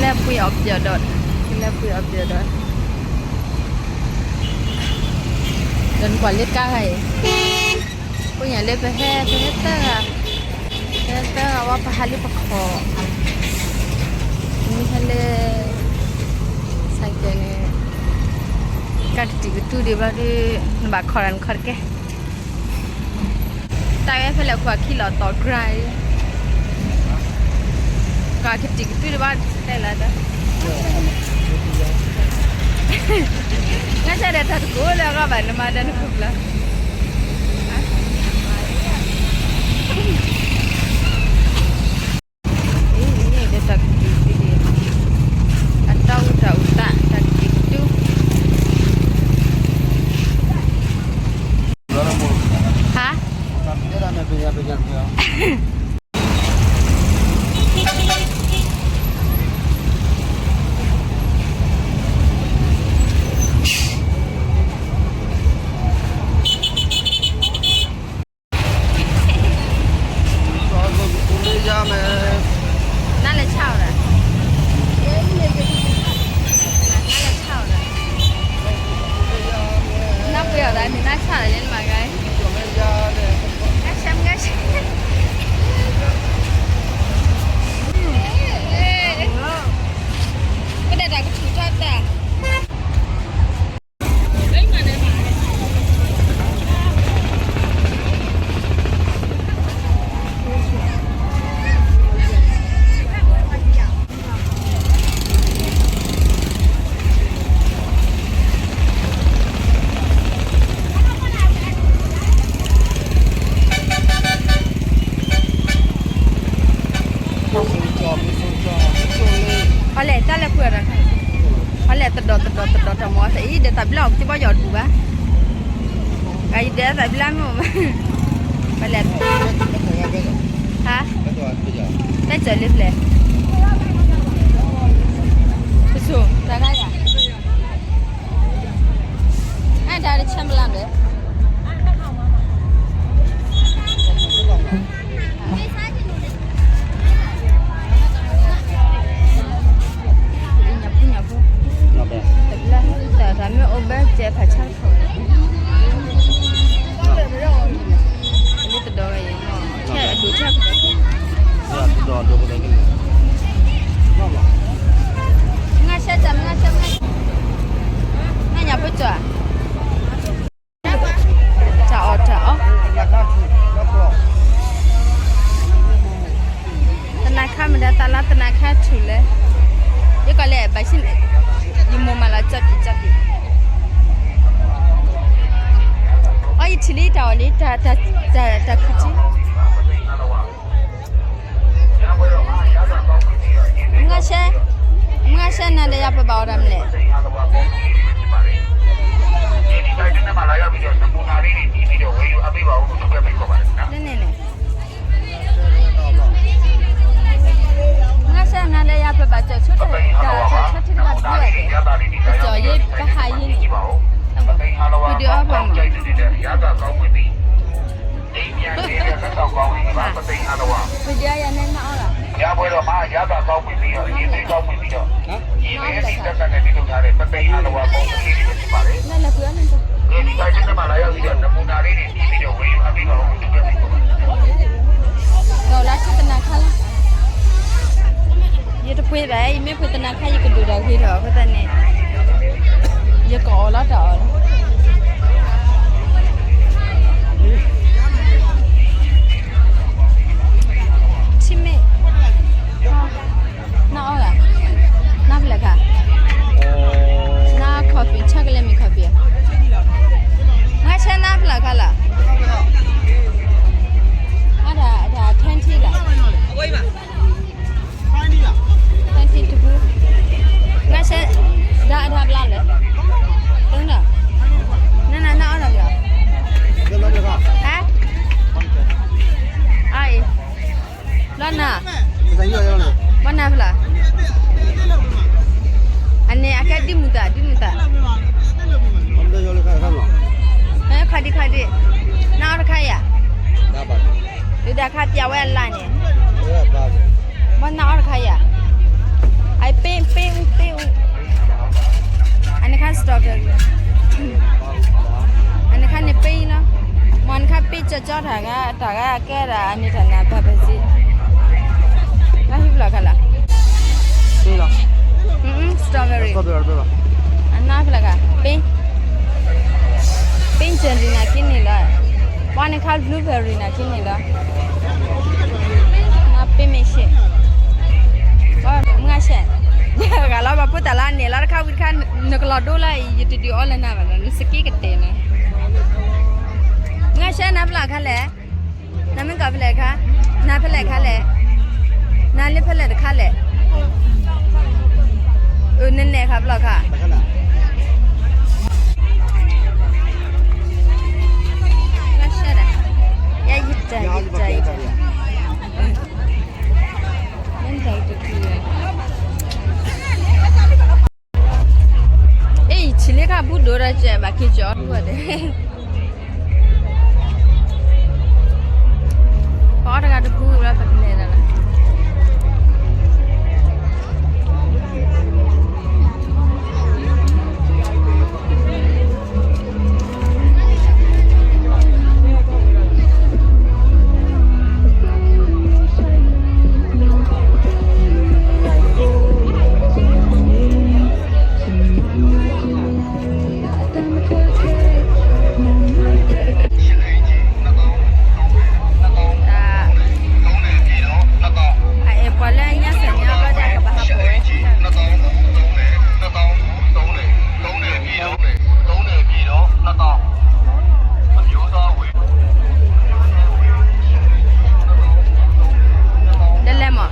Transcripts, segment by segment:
လဲၤပှ့ၤအီၣ်ပၠီၣ်ဒီး, လဲၤပှ့ၤအီၣ်ပၠီၣ်ဒီး, ဒီးနကွၢ်လၢကါဂၤအံၤ, ကိးညါလၢပဟဲ ပဟဲသၢဂၤ, ပဟဲသၢဂၤဝဲ ပဟးလၢပခီၣ်, မ့ၢ်ဟဲလၢ ဆိုင်ကယ်န့ၣ်, ကါကတံာ်ကတူၢ်ဒံးဘျီဒီး နဘၣ်ခီၣ်တၢ်နခီၣ်တကဲ တၢ်ဝဲဖဲလဲၣ်ကွၢ်ခံလီၤတီၤကြၢ်အံၤ, ကွၢ်ကတံာ်ကတူၢ်ဒံးဘၣ်တဲလီၤဒီး, ငါဆၢဒီးတၢ်တကိးလၢအဂီၢ်ဘၣ် နမၤဒီးနခိၣ်ကျၢၤ, အံၤန့ၣ်ဒီးတၢ်ကတံာ်ကတူၢ်ဒံး, အတၢ်အူတၢ်အူသး တၢ်ကတံာ်ကတူၢ်, ဟါ နလဲၤဆါအီၤဒီး, နလဲၤဆါအီၤဒီး, နပှ့ၤအီၣ်ဒီး နနါဆါအီၤလၢနမၤဂၤ, ငါဆဲ ငါဆဲ, ကဒဲးတၢ်ကထူၣ်ထီၣ်တၢ် အလဲၣ် တၢ်လဲၤပှ့ၤအီၣ်တၢ်, အလဲၣ် တဒီးတဒီးတဒီးတမီၤသအံၤ ဒီးတၢ်ဘျၢအီၤ ပတဘၣ်ယီၤတပူၤဘၣ်, အံၤဒီးတၢ်ဘျၢမ့ၢ်, ပလဲၣ်, ဟါ, တၢ်စၢၤလၢပျဲၢ်, ပဆိၣ်တၢ်ဂၤယၤ, အတၢ်တဆဲမလၢဘၣ် ညၣ်ဖိညၣ်ဖိ, တဘျီ တၢ်မ့ၢ်အိၣ်ဘၣ်ကဲဖးဆါတခိၣ်, လၢတဒီးဝဲအံၤ, ဆဲအဒိၣ်ဆဲ, ငါဆဲတၢ် ငါဆဲ, ငါညၣ်ဖိကၠီၣ် တၢ်အီၣ်တၢ်အီ, သနာ်ခါမ့ၢ်ဒၣ်သးလါ သနာ်ခါထူၣ်လဲၣ်, ယကီးလဲၣ် ဘၣ်ဆ့ၣ်န့ၣ်, ယမိၢ်မၤလီၤကၠီၣ်ကံၣ်ကၠီၣ်ကံၣ်, အီ ယထံၣ်လံတၢ်အီၣ်လံ, တၢ်, တၢ်, တၢ်ခုၣ်ထံ မုၢ်ဂၤဆဲ, မုၢ်ဂၤဆဲ နၤဒီးယၤပဘၣ်အီၣ်တၢ်မနုၤလဲၣ်, န့ၣ်န့ၣ်, မုၢ်ဂၤဆဲ နၤဒီးယၤပဘၣ်ကၠီၣ်ဆိတၢ်, တၢ်ကၠီၣ်ဆိထံတဘၣ်ဘျုးဝဲ, ကၠီၣ်ယဲပဟးယဲန့ၣ်, ဝံၤဒီးအီၣ်ပှၤမး ပဒုးအီၣ်ယၤန့ၣ် နအီၣ်လီၤ, နအီၣ်လီၤ, နလဲၤပှ့ၤအီၣ်န့ၣ်, ကီၢ်လၢဆူတနၤခါလီၤ, ယတပှ့ၤဘၣ်, ယမ့ၢ်ပှ့ၤတနၤခါ ယကဒိၣ်ဒီးဂ့ၤထီၣ်အဃိသတးန့ၣ်, ယကအီၣ်လီၤတၢ်အီၣ်လီၤ. ထံမ့ၢ်, နအီၣ်လၢ, နဖျၢၣ်ခါ, န coffee chocolate မ့ၢ် coffee, မုၢ်ဂၤဆဲ နဖျၢၣ်ခါလၢ, အတၢ်, တၢ် twenty လၢ twenty တပူၤ, မုၢ်ဂၤဆဲ, ဒၣ်, ဒၣ်ဘျါလဲၣ်, တနၤ, နနၤ နအီၣ်တၢ်ဘျါ, ဟါ, အအံၤ, ဘျါနၤ, ဘျါနၤဖျၢၣ်, အန့ၣ် အကဲဒ်မုၢ်သး ဒ်မုၢ်သး, ခီဒံခီဒံ, နအီၣ်တခါယၤ, ဒုးဒၣ်ခါပျးဝဲအလၢ်န့ၣ်, ဘၣ်နအီၣ်တခါယၤ, အပ့ၢ် တၢ်ဂၤကဲဒၣ်အန့ၣ်တၢ်နၢ်ပၢၢ်ပစံး, ဘၣ်ဟံၣ်ဖျၢၣ်ခါလၢ်, သ့လီၤ, strawberry, အနၢ်ဖျၢၣ်ခါ, pink, pink jelly နၤက့န့ၣ်လီၤ, ပှၤန့ၣ်ခါ blueberry နၤက့န့ၣ်လီၤ, နပ့မ့ၢ်ရှဲ, မုၢ်ဂၤရှဲ, ဂၤလီၤ ပှၤဖိတၢ်လၢန့ၣ်လီၤ တခါဝံၤတခါ, နကလီၤဒိလၢအံၤ ယတဒုးအီလၢနၤဘၣ်လီၤ နစက့ကတဲာ်န့ၣ်, မုၢ်ဂၤရှဲ နဖျၢၣ်ခါလဲၣ်, နမ့ၢ်ကီၢ်ဖဲလဲၣ်ခါ, နဖဲလဲၣ်ခါလဲၣ်, နလၢဖဲလဲၣ်တခါလဲၣ်, အၢ နနဲၣ်ခါဖျီခါ, အ့ၣ် ဆံးလ့ခါဘူးဒိၣ်ဒီးကဲဘၣ်က့ၤကၠီဒ်ဝဲဒဲး, ပှၤအီၣ်တဂၤတဘူးလီၤ ပကလဲၤဒီးလီၤ. အအဲၣ်ပှၤလၢညါစၢ်ညါဘျီဒၣ်ကဘၣ်ဟးပိာ်ဝဲ, ဒ်လဲၣ်မး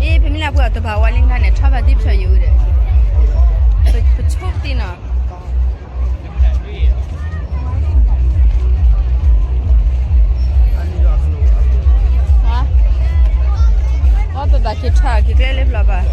အ့ ပမ့ၢ်လၢပှၤတဘၣ်ဝဲလၢခါန့ၣ် ထီၣ်ဘၣ်သ့ၣ်ဖျၢၣ်ယိာ်ဒီး ပဆိကတၢၢ်နီၤ. အီ ပဘၣ်က့ၤထီၣ်က့ၤကျဲလၢပျီဘၣ်.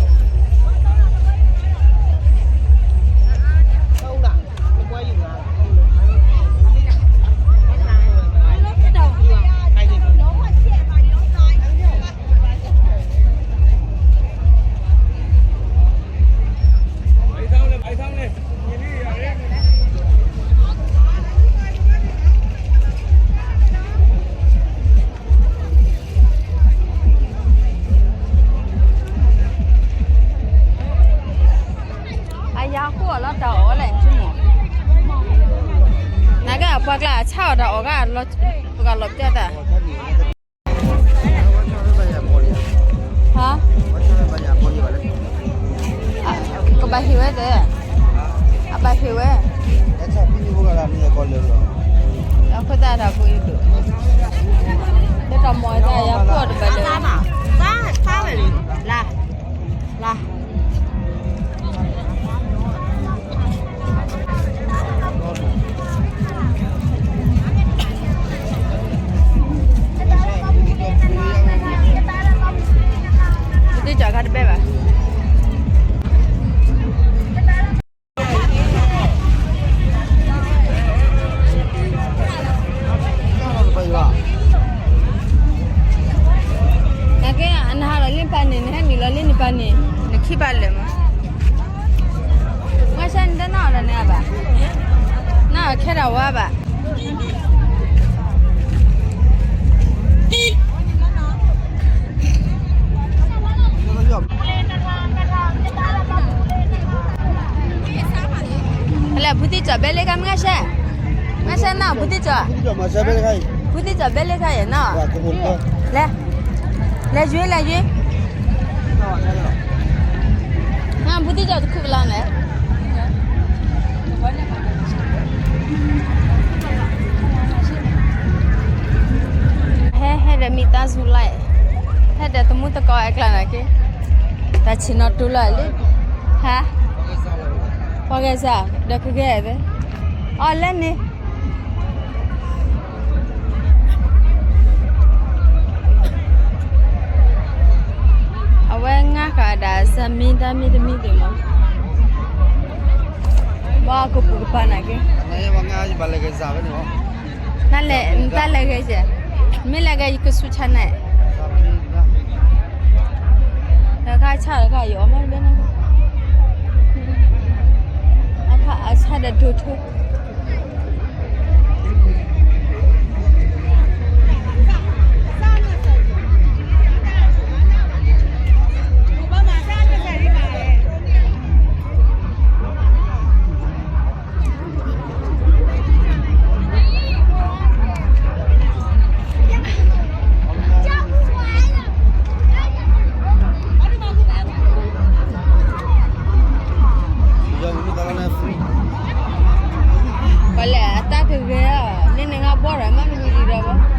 အယၤဃိအီၤလီၤတၢ်အီၣ်ဝဲလဲၣ် နဆိကမိၣ်, နကဲအပှၤကျါအဆါအီၤတၢ်အီၣ်ဂၤ, ပကလီၤပျီတၢ် ဟါ, ကဘၣ်ဟ့ၣ်ဝဲတဲ, အဘၣ်ဟ့ၣ်ဝဲ, အခိၣ်သၣ်တၢ်ဖိအံၤဒိၣ်, လၢတၢ်မီၢ်တၢ်ယၤဖှီၣ်တဘၣ်လၢ, လၢ ပသ့ၣ်ကၠီခါတဘဲဘၣ်. နကဲ နဟးလီၤလၢနပၤန့ၣ် နဟဲနုာ်လီၤလၢနပၤန့ၣ် နခံဘၣ်လၢာ်မး. မ့ၢ်ဆၢနတနၢ်အီၤဒီးနၤဘၣ်, နအီၣ်ခဲဒၣ်ဝါဘၣ်. လဲၤ ဘူးသ့ၣ်ကၠီၤဘဲလ့ခါ မုၢ်ဂၤရှဲ, မုၢ်ဂၤရှဲနီၤ ဘူးသ့ၣ်ကၠီၤ, ဘူးသ့ၣ်ကၠီၤဘဲလ့ခါအံၤနီၤ, လဲၤ, လဲၤယွ့ လဲၤယွ့, ဘူးသ့ၣ်ကၠီၤတခူၣ်ကလီန့ၣ် ဟဲ ဟဲဒီးမံသးစူၤလီၤ, ဟဲဒီးသမူသကိးအကျါန့ၣ်က့ၤ, တၢ်ဆံးနီၤတူၢ်လီၤလံ, ဟါ, ပှၤဂဲၤစၢ်, ဒီးကဂဲၤ, အီၤလဲၣ်န့ၣ် အဝဲငါဃးဒၣ်စၢ်မံတၢ်မံတမံသ့ၣ်မး, ဘၣ်ကပူၤကပၤနာ်က့, နလဲၤ, နတၢ်လဲၤဂဲၤစဲး, မ့ၢ်လဲၤဂဲၤယကဆူၣ်ဆါနဲၣ်, တခါဆၣ်တခါယအီၣ်မးဘဲန့ၣ်, အခါအဆၣ်ဒီးဒိၣ်ထူ ပှၤလဲၤအတၢ်ကဂဲၤအီၤ လၢန့ၣ်ဂၤဘီၣ်ဒီးမ့ၢ်မနုၤဒံးဒီးဘၣ်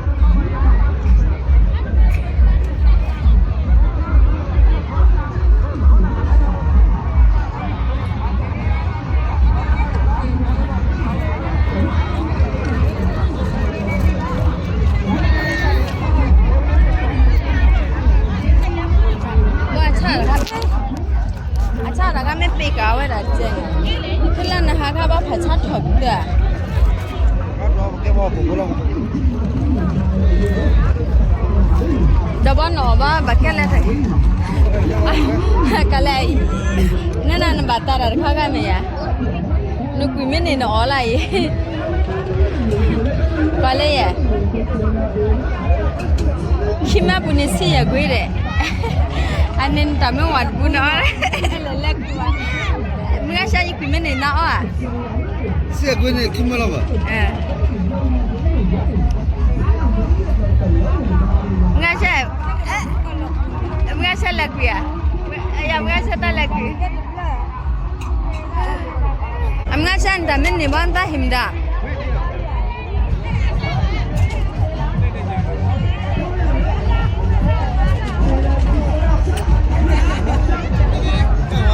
အဆၣ်တဂၤမ့ၢ်ပ့ၤကၤဝဲဒၣ်ကဲ, ဖဲလၢနဟးခါဘၣ်ဖးဆါထီၣ်ကတၢၢ်, ဒီးဘီနအီၣ်ဘၣ်ဘၣ်ကဲလဲၣ်တဂ့ၤ, ကလဲၣ်အံၤ, နဲနၤနဘၣ်တၢ်တၢ်တခါဂၤမ့ၢ်ယၤ, နကွံာ်မ့ၢ်န့ၣ်နအီၣ်လၢအံၤ, ပှၤလၢယဲ ခံမၢပူၤန့ၣ်ဆံးယဲၢ်ကွံာ်ဒီး, အန့ၣ်နတၢ်မ့ၢ်ဝၤတပူၤနအီၣ်, မုၢ်ဂၤရှဲယကွံာ်မ့ၢ်န့ၣ်နအီၣ်ဧါ, ဆံးယဲၢ်ကွံာ်န့ၣ်ခံမၢလီၤဘၣ်, မုၢ်ဂၤရှဲ, မုၢ်ဂၤရှဲလဲၤကွံာ်ဧါ, ယမုၢ်ဂၤရှဲတၢ်လဲၤကွံာ် အမုၢ်ဂၤရှဲနတၢ်မ့ၢ်န့ၢ်ဘၣ်နတၢ်ဟ့ၣ်မတၤ,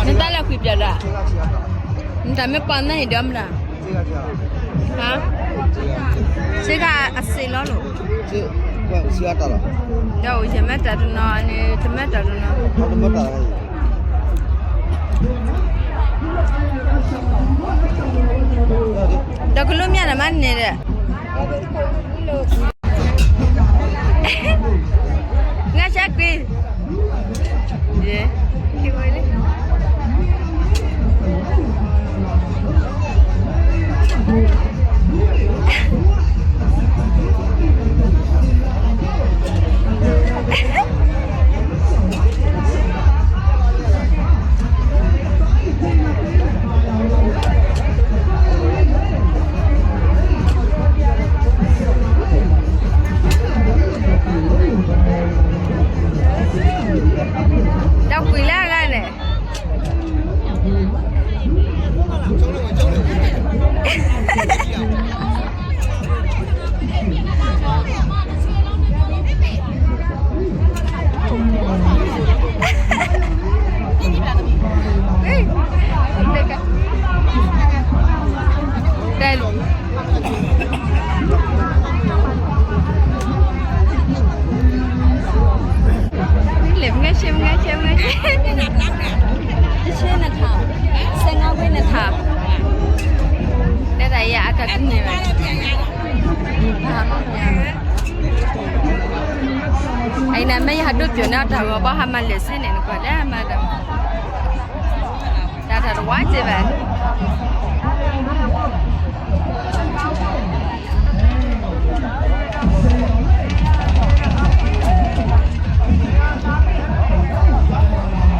နတၢ်လဲၤကွံာ်ပျဲၢ်ဒီး, နတၢ်မ့ၢ်ပှၤနၢ်ဟ့ၣ်ဒီးမတၤ, ဟါ, စ့ခါအစ့လီၤလိာ်, ဒီးယမ့ၢ်တၢ်တနီၤန့ၣ် တမ့ၢ်တၢ်တနီၤ ဒီးကလူးမၠၣ်နမးန့ၣ်ဒီး, ငါဆၢကွံာ်, ယ, ဒီးကွံာ်လၢအဂၤန့ၣ် လဲၤမုၢ်ဂၤရှဲ မုၢ်ဂၤရှဲ မုၢ်ဂၤရှဲ, တဆဲနထါ, ဆဲငါဝ့နထါ, တဲဒၣ်ယၤအတၢ်တန့ၢ်ဘၣ်, အံၤန့ၣ် မ့ၢ်ယဟးဒိၣ်ပျိာ်န့ၣ် အတၢ်ဂီၤဘၣ်ဟးမၤလဲၤစ့န့ၣ် နကွၢ်လၢမၤဒီး တၢ်တၢ်တဝါစ့ဘၣ်. အ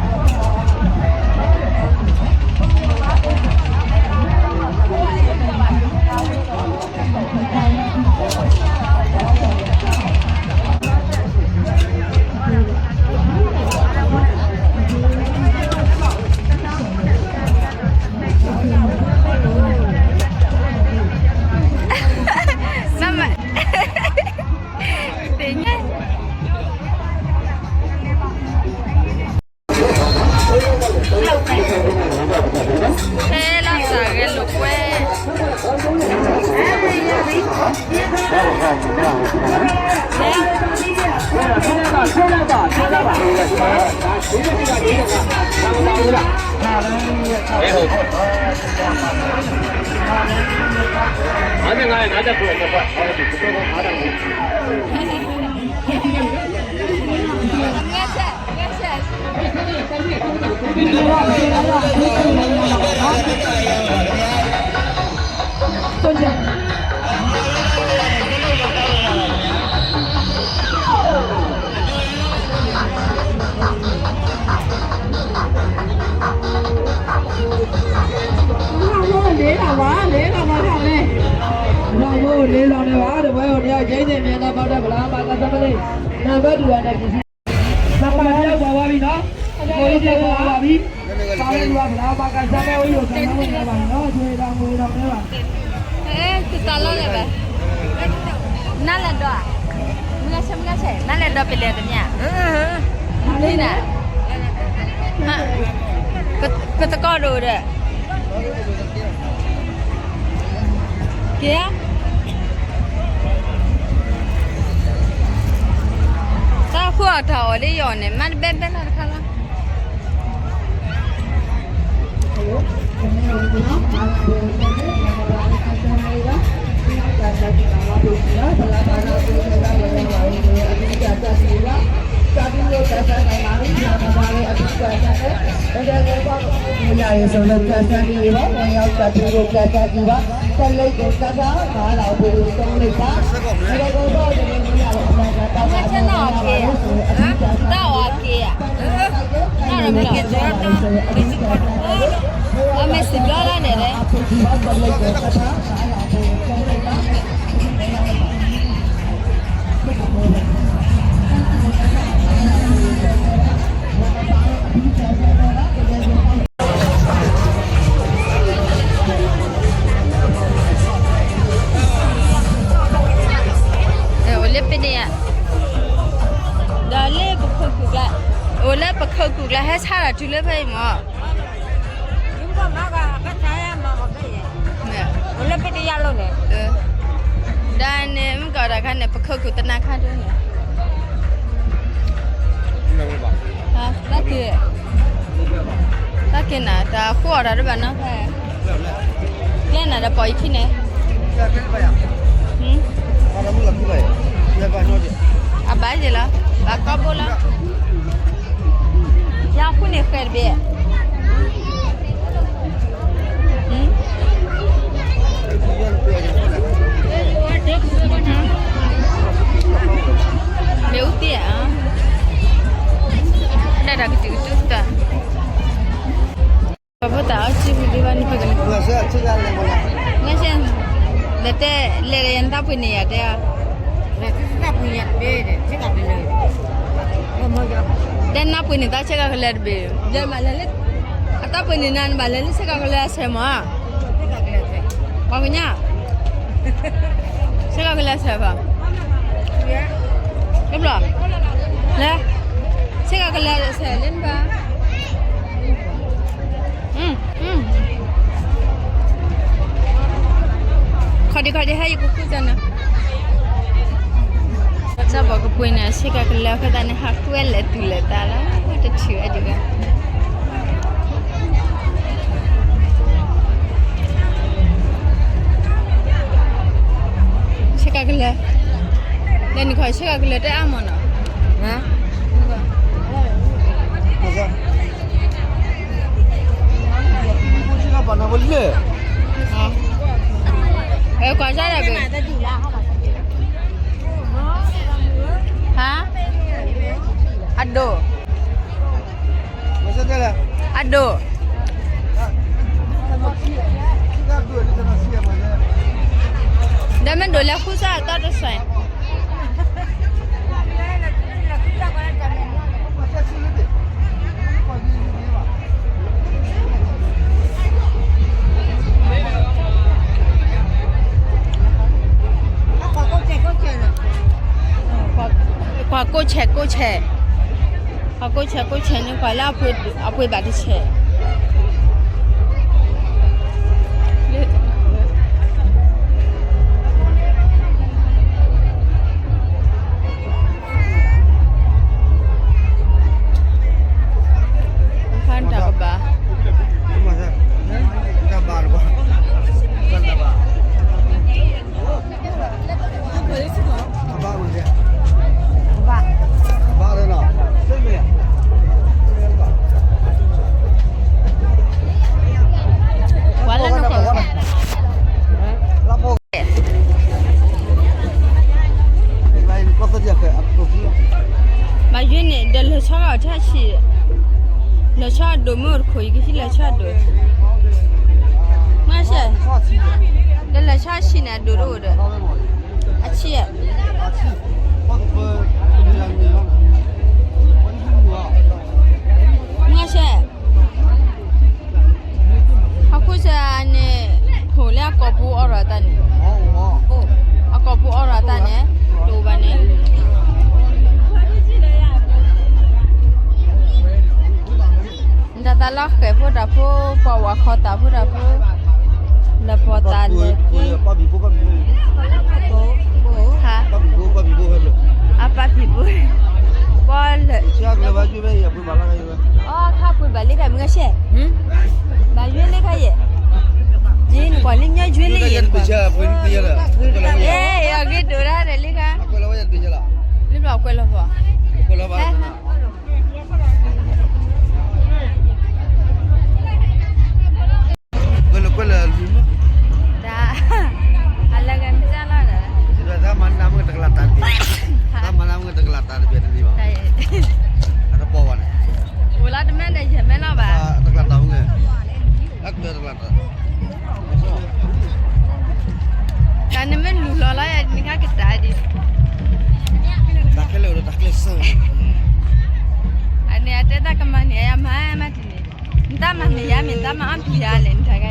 လီၤဘၣ် လီၤဘၣ် လီၤဘၣ် လီၤဘၣ် လီၤဘၣ် လီၤဘၣ် လီၤဘၣ် နံၤဘၣ်ဒူၣ်ဝဲန့ၣ် ကဲန့ၣ် မ့ၢ်နဘၣ်ဒၣ်ပလၢ ဘၣ်ကစၢ်မ့ၢ်လံ နဘၣ်ဒူၣ်ဝဲန့ၣ် ပကစံး ပှၤဝါဘံနီၤ မိၢ်အံၤတဲပှၤဝါဘံ ပှၤဝါဘံ ပှၤဝါဘံ ပှၤကစၢ်မ့ၢ်ဝဲယိၤကၤလီၤဝဲန့ၣ်ဘၣ်နီၤ ဆိဝဲဒၣ်မိၢ်ဝဲဒၣ်မ့ၢ်ဘၣ် တတၢ်လီၢ်လၢၤဘၣ် နလဲၤဒီး မုၢ်ဂၤဆဲး မုၢ်ဂၤဆဲး နလဲၤဒီးပလဲၤတမ့ၢ်ဧါ ဒ်နၤ ပသကိးဒိၣ်ဒီး က့ၤ တၢ်ဃိအီၣ်တၢ်အီၣ်လၢယအီၣ်န့ၣ် မ့ၢ်တဘဲဘဲလီၤတခါလီၤ တၢ်အီၣ်က့ၤဧါ တၢ်အီၣ်က့ၤဧါ အမ့ၢ်စံးဘျီလၢန့ၣ် အိၣ်လၢပန့ၣ်ဧါ ဒီးလၢပခိၣ်ကူၣ်ကျါ အိၣ်လၢပခိၣ်ကူၣ်ကျါ ဟဲဆါတၢ်တုၤလၢဖဲအံၤမး လၢပတယၢ်လီၤန့ၣ် ဒီးန့ၣ် မ့ၢ်ကီးတၢ်ခါန့ၣ် ပခိၣ်ကူၣ်သနာ်ခါဒ်န့ၣ် တၢ်က့ၤ တၢ်က့ၤနၤ တၢ်ဃိအီၣ်တၢ်တဘၣ်နီၤဖဲ ကျဲနၤဒီးပိာ်ယခံန့ၣ် အဘၣ်ယ့ၣ်လီၤ ဘၣ်ကီဘိလီၤ ယၤဃုန့ၣ်ဃဲတဘ့ၣ် မ့ၣ်အူသ့ၣ်ဧါ ဒၣ်တၢ်ကတုာ်ကတုာ်တၢ် ပှၤဖိသၣ်အီၣ်စံးဝံၤဒံးဘၣ်န့ၣ် ပကန့ၣ် လဲၤတဲ လဲၤဒီးယၤနတၢ်ပှ့ၤန့ၢ်ယၤတဲဧါ တဲနၢ်ပှ့ၤန့ၢ်တၢ်ဆ့ကၤကလၢၤတဘ့ၣ် လဲၤမးလဲၤလၢ အတၢ်ပှ့ၤန့ၢ်နၤနဘၣ်လဲၤလၢဆ့ကၤကလၢၤအဆဲးမး ပှၤကညါ ဆ့ကၤကလၢၤအဆဲးဘၣ် တဘျီ လဲၤ ဆ့ကၤကလၢၤအဆဲးလၢနဘၣ် ခီဒံခီဒံဟဲယကဃုစၢ်နၤ ကစၢ်ဘီကပှ့ၤန့ၣ် ဆ့ကၤကလၢၤအဃိသတးန့ၣ် ဟးကွဲလဲၤသူၣ်လဲၤသးလီၤ တထံၣ်ဝဲဒံးဘၣ် ဆ့ကၤကလၢၤ လဲၤနုာ်ခီဆ့ကၤကလၢၤတၢ်အါမးနီၤ ကွၢ်စၢ်ဒၣ်ဘၣ် ဟါ အဒိၣ် အဒိၣ် ဒီးမ့ၢ်ဒိၣ်လဲၤဃုစၢ်အသီတစဲး ကွၢ်ကိးဆဲးကိးဆဲး ကွၢ်ကိးဆဲးကိးဆဲးန့ၣ် ကွၢ်လၢအပှ့ၤဘၣ်တဆဲး ဖးတၢ်ကဘၣ် ဒိၣ်မ့ၢ်အိၣ်တခိၣ် ယကဟံးလဲၤဆါဒိၣ်, မ့ၢ်ဆဲး, တလဲၤဆါဆံးန့ၣ် အဒိၣ်တအိၣ်ဒီး, အဆံး, မ့ၢ်ဆဲး, ဟီၣ်ခိၣ်စၢ်န့ၣ်, ခိၣ်လၢအကိာ်ပူၤအိးထီၣ်တၢ်န့ၣ်, အကိာ်ပူၤအိးထီၣ်တၢ်န့ၣ်, တအိၣ်ဘၣ်န့ၣ် နတၢ်သးလီၤဃဲၤဖိတၢ်ဖိ, ပှၤဝၤခီတၢ်ဖိတၢ်ဖိ, လၢပီၢ်တၢ်လဲၤ, အပၢ်ဖံးဖိ, ပီၢ်လၢ, အီခါပှ့ၤဘၣ်လံခါမုၢ်ဂၤရှဲ, ဘၣ်ယွ့လံခါယဲၢ်, ယနကွၢ်လၢညါယွ့လံယဲၢ်, အဂ့ၤဒိၣ်ဒၣ်လဲာ်လံခါ, လံဘျီကွဲးလီၤဖီ ကွဲးလၢကွဲးလၢလူမး, တၢ်, အလၢဂၤမ့ၢ်တၢ်လီၤဒီး, တၢ်မၤနၢ်မုၣ်တကလးတၢ်တဘ့ၣ်, တၢ်မၤနၢ်မုၣ်တကလးတၢ်တဘ့ၣ်တန့ၢ်ဘၣ်, အတပီၢ်ဘၣ်န့ၣ်, အိၣ်လၢတမ့ၢ်ဒီးယမဲလီၤဘၣ်, တကလးတၢ်မုၣ်, အကတၢၢ်တကလးတၢ် တၢ်န့ၣ်မ့ၢ်လူၤလီၤလီၤယၤ နခါကတၢၢ်ဒံး, တၢ်ခဲလၢာ်ဒီးတၢ်ကျဲးစၢး, အန့ၣ်အတဲတၢ်ကမၤန့ၢ်ယၤမၤမးတန့ၢ်, နတၢ်မၤန့ၢ်ယၤမ့ၢ်နတၢ်မၤအီၣ်ဖံးယၤလဲၣ် နတၢ်ဂၤအံ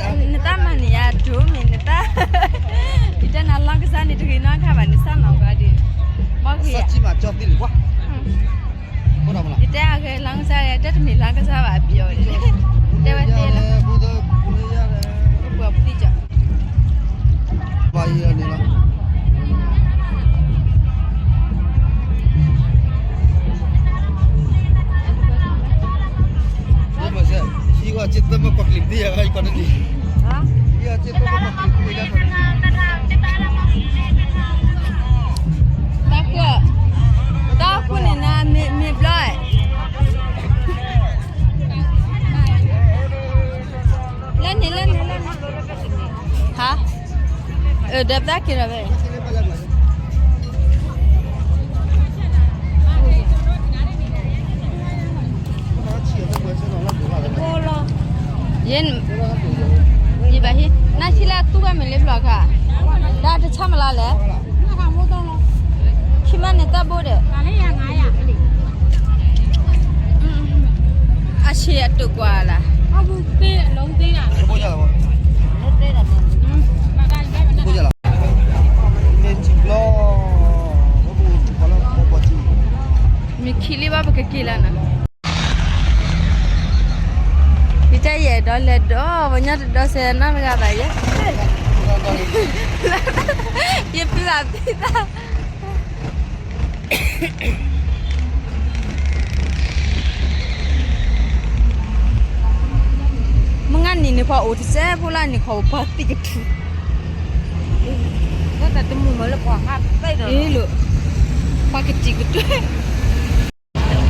ၤ, နတၢ်မၤန့ၢ်ယၤဒိၣ်မ့ၢ်နတၢ်, ယတဲနၤလီၢ်ကစၢ်န့ၣ် တဂ့ၤနီတခါဘၣ် နစၢ်နီၢ်ဂၤဒံး, ဘီဂ့ၤဧါ ယတဲအဂဲၤလီၢ်ကစၢ် တဲတမ့ၢ်လီၢ်ကစၢ်ဘၣ် အပျီၢ်, တဲဝဲသ့လီၤ, ပှၤပသံကီး, တၢ်ခိၣ်, တၢ်ခိၣ်န့ၣ်နၤ မ့ၢ်ဘျီ, လၢန့ၣ်လၢန့ၣ်လၢန့ၣ်, ဟါ, အၢ ဒီးပတၢ်က့ၤဒီးဝဲ ယဲ, ယဘၣ်ဟံး, နၢ်ဆံလၢအသူဘၣ်မ့ၢ်လၢဘျီခါ, ဒီးတဆါမလီၤလဲၣ်, ခံမးန့ၣ်တၢ်ဘိဒီး, အဆံးအတုာ်ကွၢ်လၢ်, မ့ၢ်ခံလံ ဘၣ်ပကက့ၤလၢနၤ, ယတၢ်ယအဲၣ်ဒိးလဲၤဒီး ပှၤညီတဒီးစဲးနီတဂၤဘၣ်ယဲ, ယဖုဘၣ်ဖံသး မုၢ်ဂၤနံၤန့ၣ် ပှၤအိၣ်တစဲးဖိလၢန့ၣ် ခီပှၤသံကထူၣ်, တၢ်တမုာ်မးလၢပှၤဟးသ့ဒီး, ပှၤကတံာ်ကတွဲ,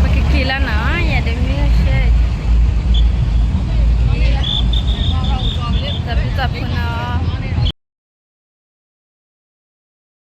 ပကက့ၤလၢနၤ